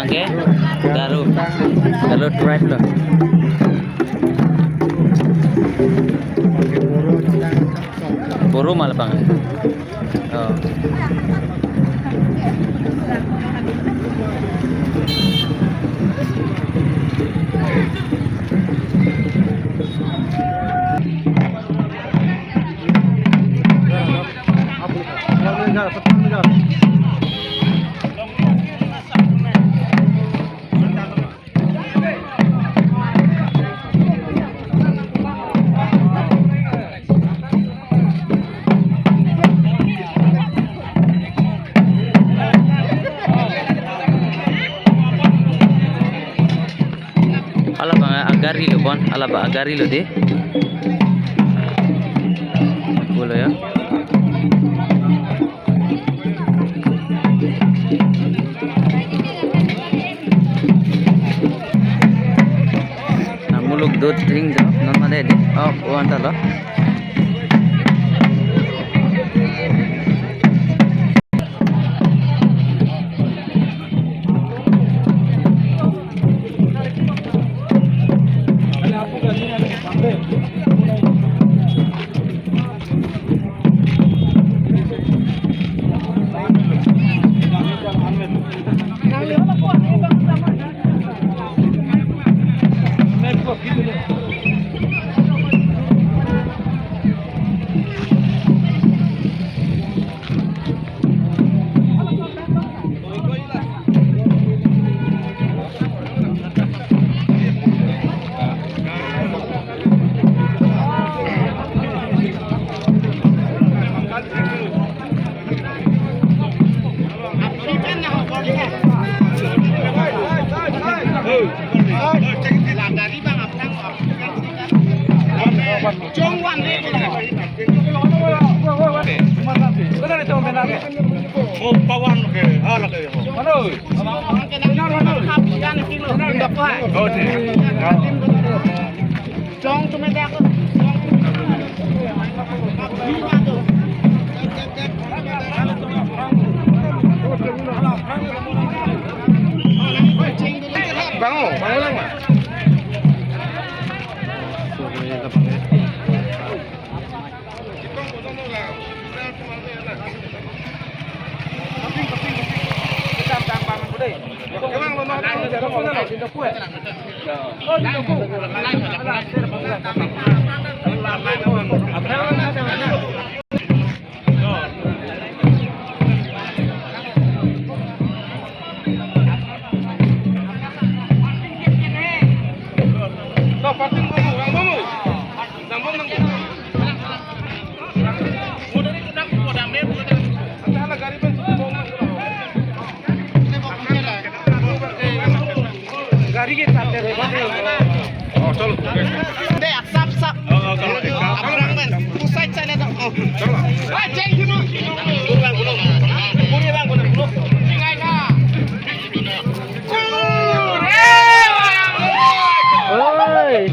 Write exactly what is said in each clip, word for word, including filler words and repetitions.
Ke? Garo. Garo tribe lo. Boro ma labang. Oh. Hala abang agari lo bon, hala abang agari lo dei. Bolo ya. Nah, muluk dut ring do, non mane di. Oh, uan ta lo. Bango, bango lang, Mas. Gari ke sate re. Oh, chalo. De, sap, sap. Oh, oh, chalo. Aphrang pen. Usai chale dong. Oh. Chalo. Ah, jai dulu. Pulang, pulang. Pulang, pulang. Tinggal na. Oi.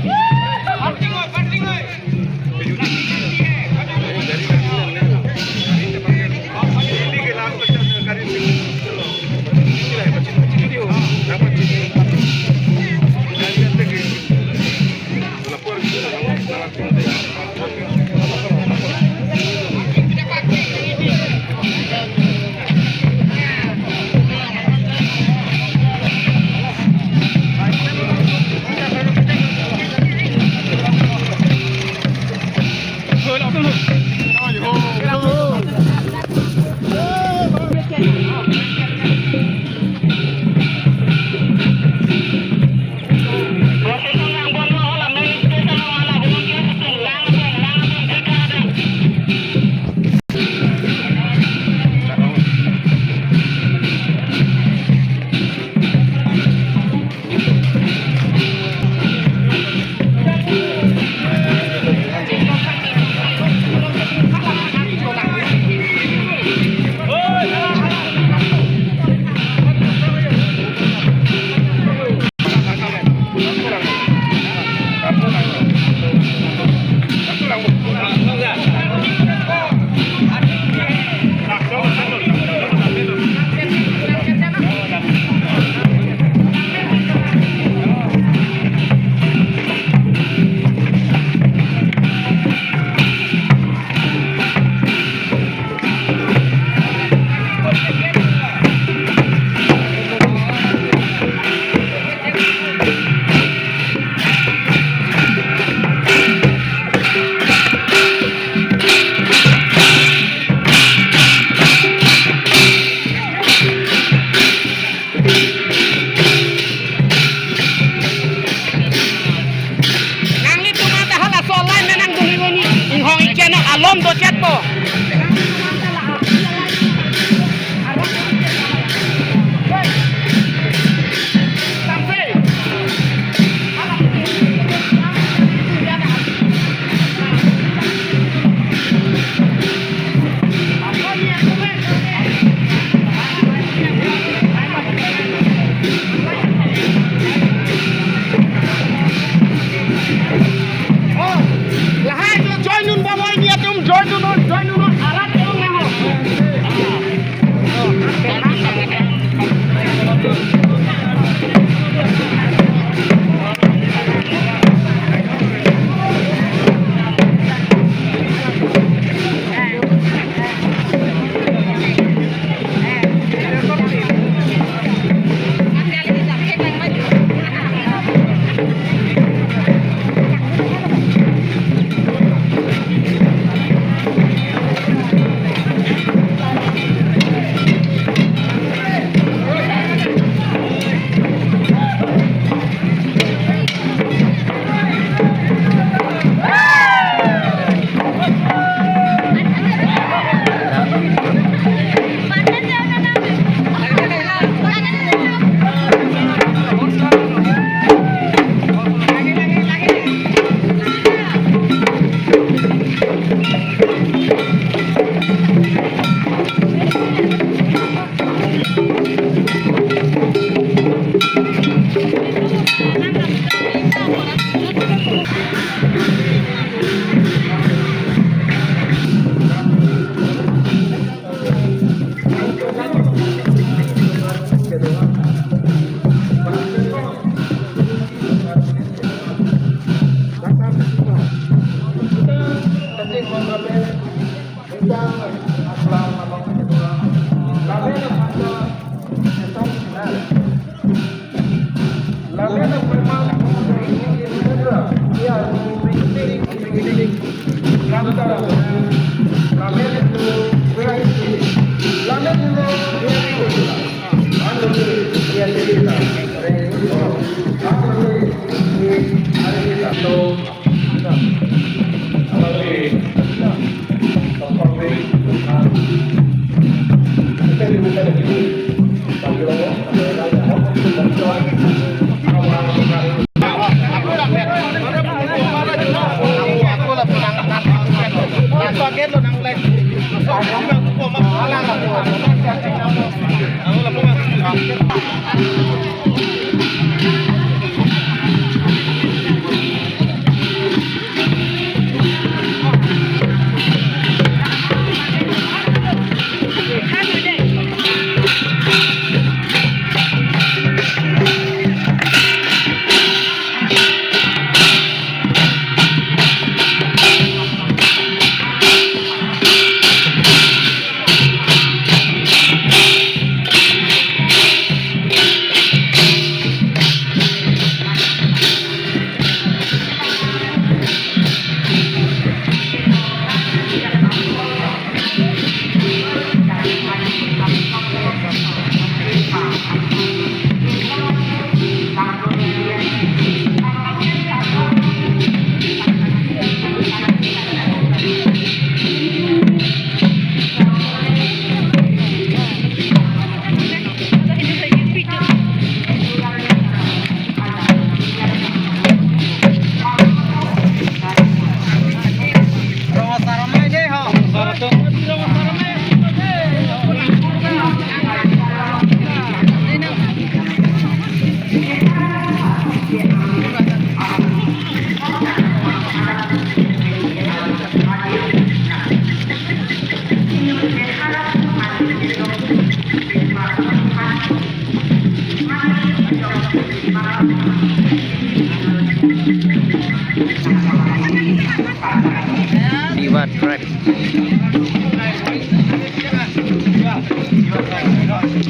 Tiwa tribe.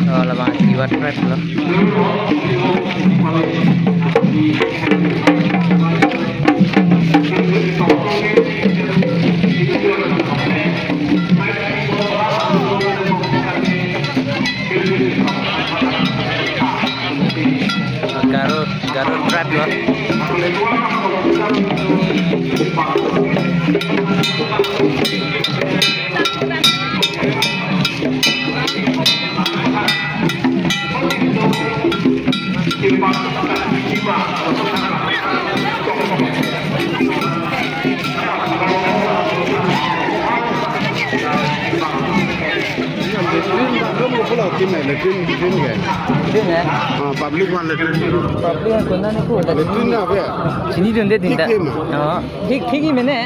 Oh, labang Tiwa tribe lo. Garo, Garo tribe lo. Latrine, latrine ke? Latrine hai? Ah, public wan latrine. Public wan kona ne ko, latrine. Latrine na be? Chinidunde dinta. Thik he ma? Oh, thik, thik hi mene.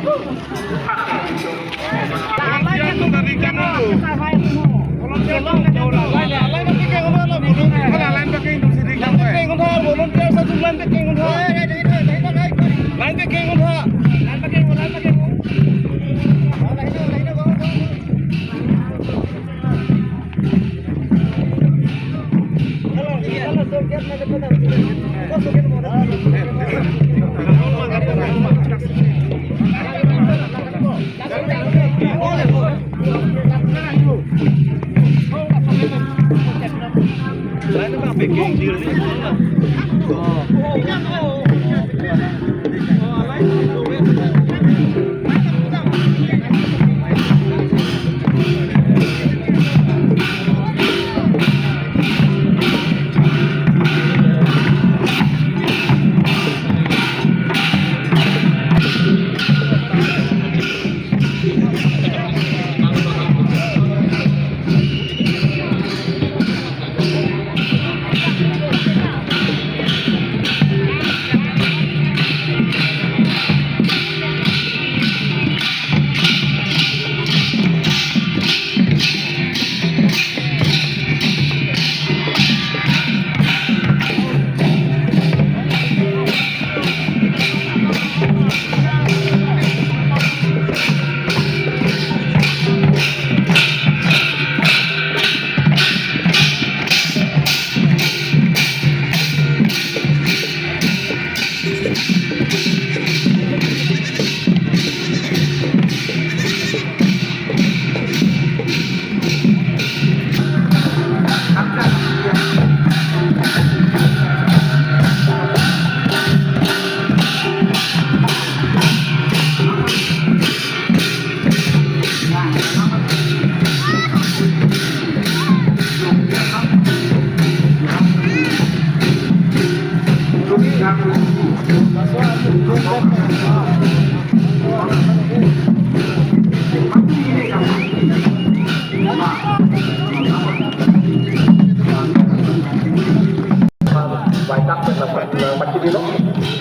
Baikak pen lapen, eh, pachini lo,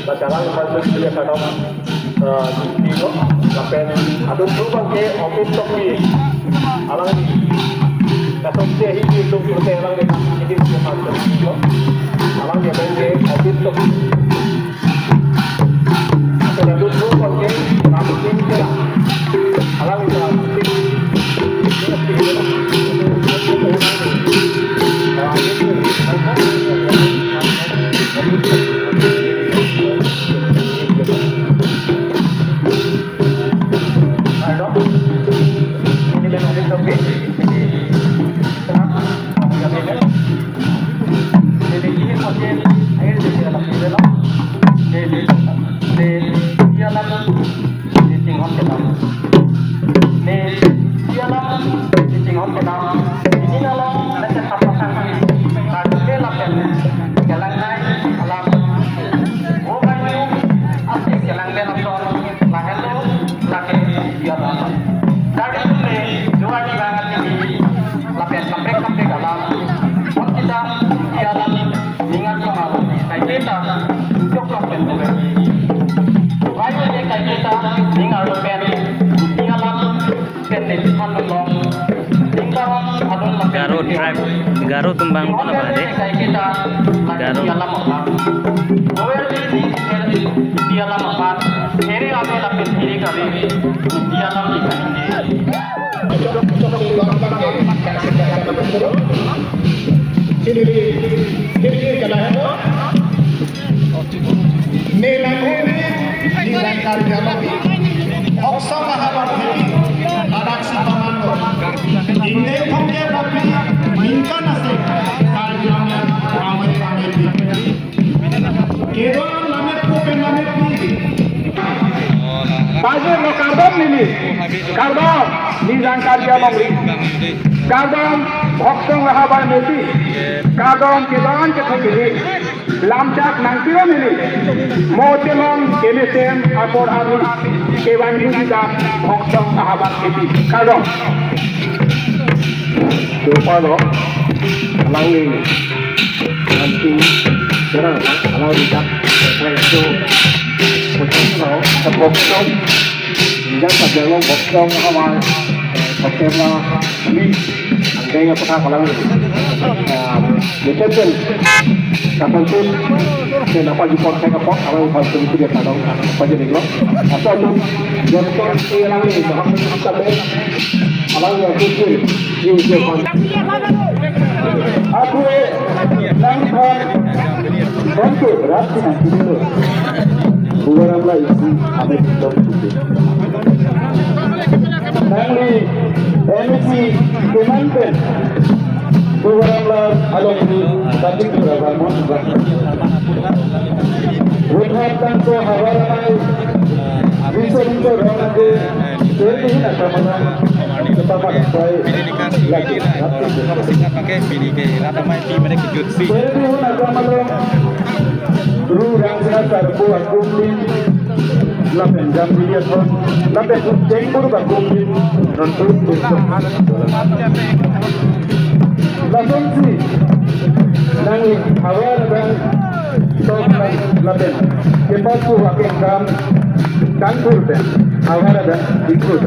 bajalan lapen sudah kadok, eh, di lo, lapen adun thu abangke Obit Tokbi, alangli, kasong se hi di tung kurte alangli, ini dia pastor lo, alangli abangke Obit Tokbi. Lapen kaprek kaprek alam, pon kita di alam ningan kemau, kaike ta, jok lok pen bukan. Bayu ne kaike ta, ningan lo pen, di alam, pen ne di pan lo, ding barang, alun lapen Garo pen tribe, Garo tembang ko na ba de? Kaike ta, Garo. Di alam apa? Goel di, di, di alam apa? Ere ame lapen ere kare, di alam di kaike. Nelang hini, nelang karjalo. Hoksong ahabar hini, anak si paman lo. Ingdeng thongke papi, ningkan ase, karjalo, amai amai pi. Kedon lamet ko pen lamet pi. Pajir lo kardom neli. Kardom, nelang karjalo. Kardom, hoksong ahabar meti. Kardom, kedon kethek neli. Lamchak nangpilo neli. Mo chelong kemesen apor arni kevang hini dam hoksong ahabar meti. Kardom. Dopa lo, alangli, nanti, jarang, alangli dak, saya itu, pocong lo, tepok lo, jangan pada lo, pocong awal, pocong lo, ini, angkanya pernah alangli. Ah, ya, betul. Kapan pun, saya dapat jumpa saya kapok, alangli pasti sudah tahu, apa jadi lo. Asal tu, dia pun, alangli, bahkan sampai, alangli, ya, betul. Atue nangphan kontu rat si nangphan lo. Bubaram la isi ame pitom pute. Nangli M A C keman pen Bubaram la along ni batik pura bangun. Withat tangko habar amai. Bisa bisa rong ade. Jadi ini nak sama-sama. Tetap pakai lagi. Singkat pakai pini ke rat amai pi mene kejut si. Jadi ini nak sama-sama. Ru rang sina sarpo akum ni. Lapen jam dia pon. Lapen jeng buru akum ni. Nonton. Lason si nangli havar adang tok lapen kepatu akeng kam kangkur pen havar adang ikur.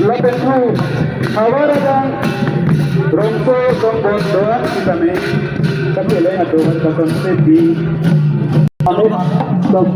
Lapen tu havar adang rongso songbon doan sitame kapeleng adoan kason sepi. Amit tok